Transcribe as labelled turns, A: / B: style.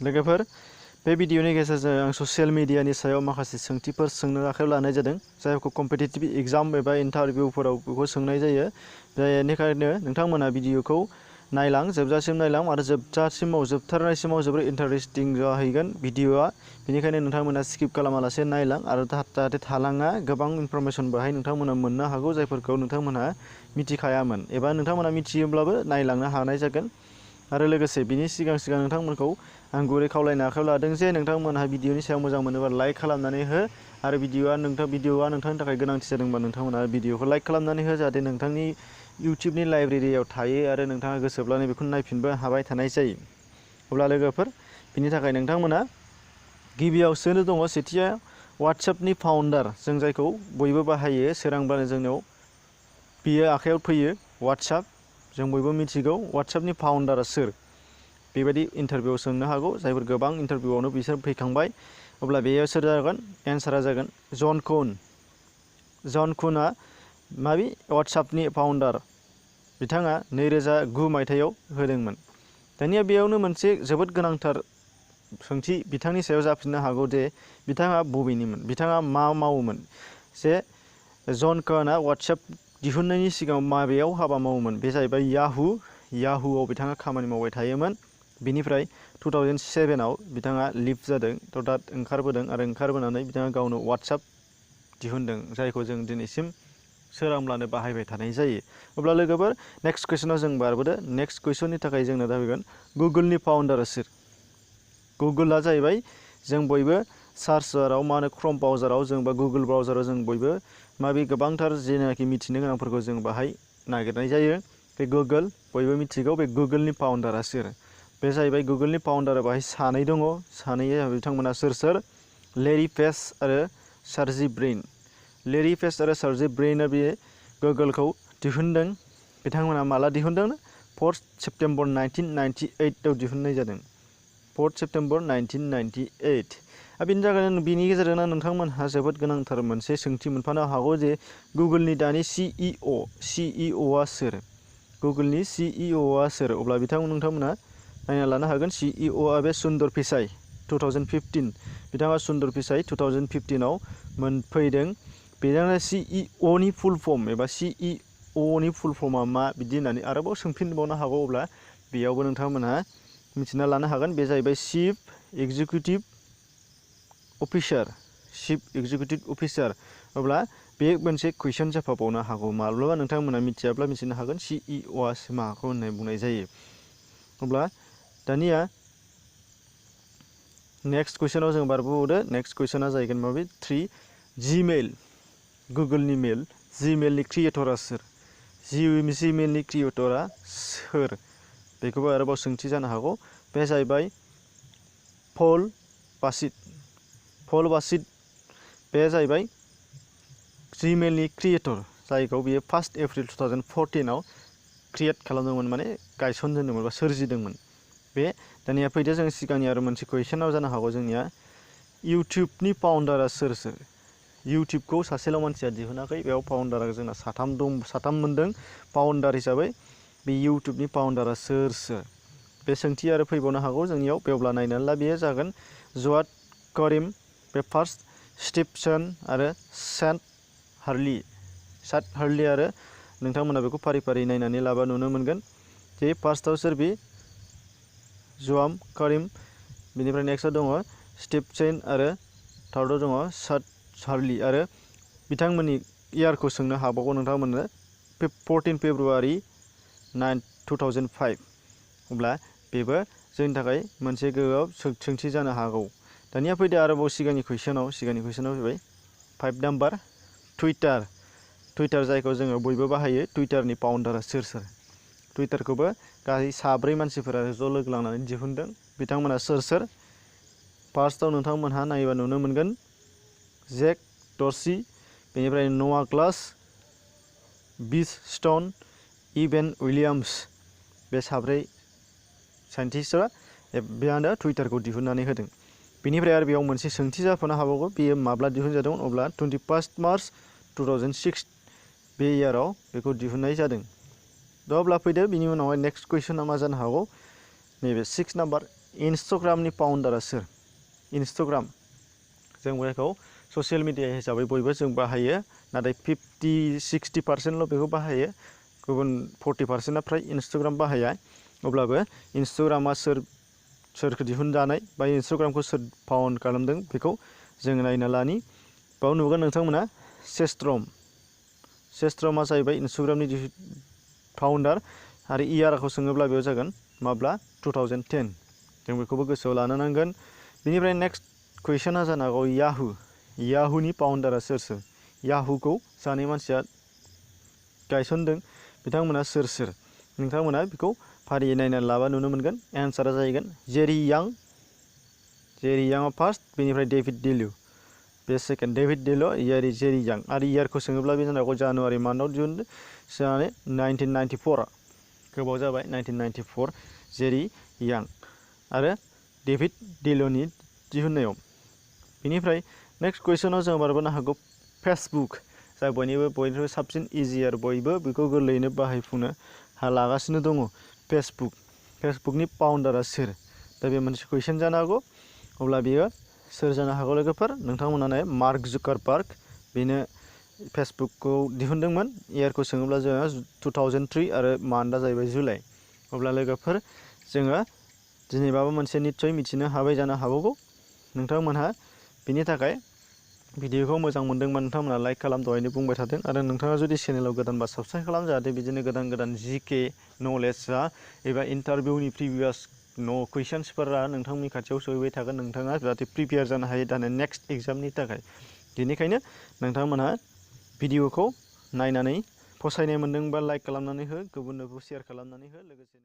A: लोगोफोर बे भिडिअनि गेजेरजों आं ससियेल मिडियानि सायाव माखासे सोंथिफोर सोंनो आखायाव लानाय जादों जायखौ कम्पिटिटिभ एग्जाम एबा इन्टारभिउफोराव बेखौ सोंनाय जायो बेनिखायनो नोंथांमोना भिडिअखौ नायलां जोबजासिम नायलां आरो जोबथारनायसिमाव जोबोर इन्टारेस्टिं जाहैगोन भिडिअआ बेनिखायनो नोंथांमोना स्किप खालामालासे नायलां आरो जाहाथे थालाङा गोबां इनफरमेसन बेहाय नोंथांमोना मोननो हागौ जायफोरखौ नोंथांमोना मिथिखायामोन एबा नोंथांमोना मिथियोब्लाबो नायलांनो हानाय जागोन आरो लोगोसे बिनि सिगां नोंथांमोनखौ आं गुरै खावलायनो आखायाव लादों जे नोंथांमोनहा भिडिअनि सायाव मोजां मोनोबा लाइक खालामनानै हो आरो भिडिअआ नोंथांनि थाखाय गोनांथि जादोंबा नोंथांमोना भिडिअखौ लाइक खालामनानै हो जाहाथे नोंथांनि इउटिउबनि लाइब्रेरियाव थायो आरो नोंथाङा गोसोब्लानो बेखौ नायफिनबो हाबाय थानाय जायो अब्ला लोगोफोर बिनि थाखाय नोंथांमोना गिबियावसोनो दङ सेथिया वाट्सएपनि फाउन्डार जों जायखौ बयबो बाहायो सोरांब्लानो जोंनाव बियो आखायाव फैयो वाट्सएप जों बयबो मिथिगौ वाट्सएपनि फाउन्डारा सोर बेबायदि इन्टारभिउ सोंनो हागौ जायफोर गोबां इन्टारभिउआवनो बिसोर फैखांबाय अब्ला बेयो सोर जागोन एन्सारा जागोन जन कुनआ माबि वाट्सएपनि फाउन्डार बिथाङा 2009 मायथाइयाव होदोंमोन दानिया बेयावनो मोनसे जोबोद गोनांथार सोंथि बिथांनि सायाव जाफिननो हागौ दे बिथाङा बबेनिमोन बिथाङा मा मावोमोन जे जन कुनआ वाट्सएप दिहुननायनि सिगां माबेयाव हाबा मावोमोन बे जाहैबाय याहुआव बिथाङा खामानि मावबाय थायोमोन बिनिफ्राय 2007आव बिथाङा लिभ जादों दा ओंखारबोदों आरो ओंखारबोनानै बिथाङा गावनो वाट्सएप दिहुनदों जायखौ जों दिनैसिम सोरांब्लानो बाहायबाय थानाय जायो अब्ला लोगोफोर नेक्स्ट कुइसनाव जों बारबोदो नेक्स्ट कुइसननि थाखाय जोंना जाहैगोन गुगोलनि फाउन्डारा सोर गुगोलआ जाहैबाय जों बयबो सार्च बाराव मा होनो क्रम ब्राउजाराव जों बा गुगोल ब्राउजाराव जों बयबो माबे गोबांथार जेनाखि मिथिनो गोनांफोरखौ जों बाहाय नागिरनाय जायो बे गुगोल बयबो मिथिगौ बे गुगोलनि फाउन्डारा सोर बे जाहैबाय गुगोलनि फाउन्डारा बाहाय सानै दङ सानैया बिथांमोना सोर लेरि पेज आरो सार्जी ब्रेइन लेरि पेज आरो सार्जी ब्रेइनआ बे गुगोलखौ दिहुनदों बिथांमोना माला दिहुनदों 4 सेप्टेम्बर 1998आव दिहुननाय जादों 4 सेप्टेम्बर 1998 बेनि थाखायनो बिनि गेजेरजोंनो नोंथांमोनहा जोबोद गोनांथार मोनसे सोंथि मोनफानो हागौ जे गुगोलनि दानि सिइअआ सोर गुगोलनि सिइअआ सोर अब्ला नोंथांमोना नायना लानो हागोन सिइअआ बे सुन्दर पिचाइ 2015 बिथाङा सुन्दर पिचाइ 2015आव मोनफैदों बेजोंनो सिइअनि फुल फर्म एबा सिइअनि फुल फर्मआ मा बिदि होननानै आरोबाव सोंफिनबावनो हागौ अब्ला बेयावबो नोंथांमोनहा मिथिना लानो हागोन बे जाहैबाय चिफ एक्जिकिउटिभ अफिसार अब्ला बे मोनसे कुइसन जाफाबावनो हागौ माब्लाबा नोंथांमोना मिथियाब्ला मिथिनो हागोन सिइअआ माखौ होननानै बुंनाय जायो अब्ला दानिया नेक्स्ट कुइसनाव जों बारबोबावदो नेक्स्ट कुइसना जाहैगोन माबे 3 जिमेल गुगोलनि जिमेलनि क्रिएटरा सोर जिमेलनि क्रिएटरा सोर बेखौबो आरोबाव सोंथि जानो हागौ बे जाहैबाय पल बासिट बे जाहैबाय जिमेलनि क्रिएटर जायखौ बियो 1 एप्रिल 2014आव क्रिएट खालामदोंमोन माने गायसनजेनदोंमोन बा सोरजिदोंमोन बे दानिया फैदो जों सिगांनि आरो मोनसे कुइसनाव जानो हागौ जोंनिया इउटिउबनि फाउन्डारा सोर इउटिउबखौ सासेल' मानसिया दिहुनाखै बेयाव फाउन्डारा जोंना साथाम मोनदों फाउन्डार हिसाबै बे इउटिउबनि फाउन्डारा सोर बे सोंथि आरो फैबावनो हागौ जोंनियाव बेवब्ला नायनानै ला बेयो जागोन जवाद करिम बे फार्स्ट स्टिभसन आरो सेट हार्लि आरो नोंथांमोना बेखौ फारि फारि नायनानै लाबा नुनो मोनगोन जे फार्स्टआव सोर बे जवाम करिम बिनिफ्राय नेक्स्टआव दङ स्टिभसन आरो थार्डआव दङ सेट हार्लि आरो बिथांमोननि इयारखौ सोंनो हाबावगौ नोंथांमोननो 14 फेब्रुवारि 2005 अब्ला बेबो जोंनि थाखाय मोनसे गोबाव सोंथि जानो हागौ दानिया फैदो आरोबाव सिगांनि कुइसनाव फैबाय 5 नाम्बार टुइटार जायखौ जोङो बयबो बाहायो टुइटारनि फाउन्डारा सोर टुइटारखौबो गासै 3 मानसिफोरा ज' लोगो लानानै दिहुनदों बिथांमोना सोर फार्स्टआव नोंथांमोनहा नायोबा नुनो मोनगोन जेक डर्सी बेनिफ्राय न'आ ग्लास बिस स्टन इभेन उइलियाम्स बे 3 साइन्टिस्टआ बेयानो टुइटारखौ दिहुननानै होदों बेनिफ्राय आरो बेयाव मोनसे सोंथि जाफानो हाबावगौ बेयो माब्ला दिहुनजादोंमोन अब्ला 21 मार्च 2006 बे इयाराव बेखौ दिहुननाय जादों दा अब्ला फैदो बिनि उनावहाय नेक्स्ट कुइसना मा जानो हागौ नैबे 6 नाम्बार इन्स्टाग्रामनि फाउन्डारा सोर? इन्स्टाग्राम जों बेखौ ससियेल मिडिया हिसाबै बयबो जों बाहायो, नाथाय 50-60% बेखौ बाहायो, गुबुन 40%आ फ्राय इन्स्टाग्राम बाहाया। अब्लाबो इन्स्टाग्रामा सोरखौ दिहुनजानाय बा इन्स्टाग्रामखौ सोर फाउन्ड खालामदों बेखौ जों नायना लानि। बाव नुगोन नोंथांमोना सेस्ट्रमआ जाहैबाय इन्स्टाग्रामनि फाउन्डार आरो इयारखौ सोङोब्ला बेयाव जागोन माब्ला 2010 जों बेखौबो गोसोआव लानो नांगोन। बेनिफ्राय नेक्स्ट कुइसना जानो हागौ याहुनि फाउन्डारा सोर? याहुखौ सानै मानसिया गायसनदों, बिथांमोना सोर? नोंथांमोना बेखौ फारियै नायनानै लाबा नुनो मोनगोन। एन्सारा जाहैगोन जेरि याङा फार्स्ट, बेनिफ्राय डेभिड डेलु बे सेकेन्ड। डेभिड डेलु, जेरि यां आरो इयारखौ सोङोब्ला बे जानो हागौ जानुवारि मान्थआव दिहुनदों, 1994 गोबाव जाबाय 1994 जेरि यां आरो डेभिड डेलुनि दिहुननायाव। बेनिफ्राय नेक्स्ट कुइसनाव जों बारबोनो हागौ फेसबुक, जाय बयनिख्रुइ साबसिन इजियार, बयबो बेखौ गोरलैयैनो बाहायफुंनो लागासिनो दङ। फेसबुकनि फाउन्डारा सोर? दा बे मोनसे कुइसन जानो हागौ। अब्ला बेयो सोर जानो हागौ लोगोफोर? नोंथांमोनानो मार्क जुकारबार्ग, बेनो फेसबुकखौ दिहुनदोंमोन। इयारखौ सोङोब्ला जोङो 2003 आरो मान्थआ जाहैबाय जुलाइ। अब्ला लोगोफोर जोङो दिनै माबा मोनसे निस्सय मिथिनो हाबाय जानो हागौ। नोंथांमोनहा बिनि थाखाय भिडिअखौ मोजां मोनदोंबा नोंथांमोना लाइक खालाम, दहायनो बुंबाय थादों। आरो नोंथाङा जुदि चेनेलाव गोदानबा साबस्क्राइब खालाम, जाहाथे बिदिनो गोदान जिके नलेजआ एबा इन्टारभिउनि प्रिभियास कुइसन्सफोरा नोंथांनि खाथियाव सहैबाय थागोन, नोंथाङा जाहाथे प्रिपेयार जानो हायो दानो नेक्स्ट एग्जामनि थाखाय। बेनिखायनो नोंथांमोनहा भिडिअखौ नायनानै फसायनाय मोनदोंबा लाइक खालामनानै हो, गुबुननोबो शेयार खालामनानै हो, लोगोसे